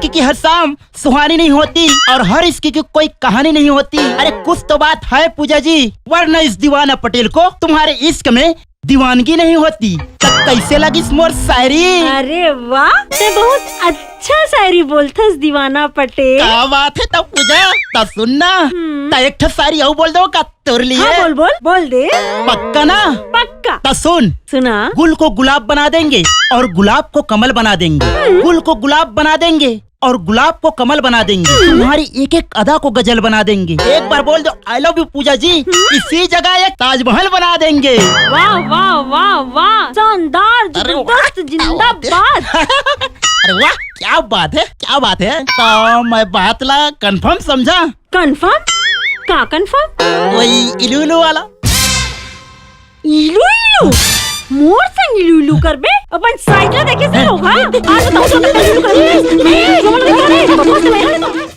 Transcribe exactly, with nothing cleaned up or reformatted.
कि हर शाम सुहानी नहीं होती और हर इश्क की कोई कहानी नहीं होती। अरे कुछ तो बात है पूजा जी, वरना इस दीवाना पटेल को तुम्हारे इश्क में दीवानगी नहीं होती। त कैसे लगिस मोर शायरी? अरे वाह, ते बहुत अच्छा शायरी बोलथस दीवाना पटेल। का बात है त पूजा, त सुन ना, हम्म। त एक ठो शायरी अउ बोल दो का तोर लिए? हाँ, बोल, बोल, बोल दे। पक्का ना? पक्का। त सुन। सुना। गुल को गुलाब बना देंगे और गुलाब को कमल बना देंगे। गुल को गुलाब बना देंगे और गुलाब को कमल बना देंगे। तुम्हारी एक एक अदा को गजल बना देंगे। एक बार बोल दो, "I love you पूजा जी।" इसी जगह एक ताजमहल बना देंगे। वाह, वाह, वाह, वाह, शानदार, अरे वाह, जबरदस्त, क्या बात है। जिंदाबाद। अरे वाह, क्या बात है, क्या बात है। तो मैं बात ला confirm समझा। Confirm? का confirm? वही इलू इलू वाला। इलू इलू? मोर संग इलू इलू करबे? अपन साइड ला देखे से होगा। आज बताओ तो इलू इलू करबे। मैं समझ नहीं पा रही।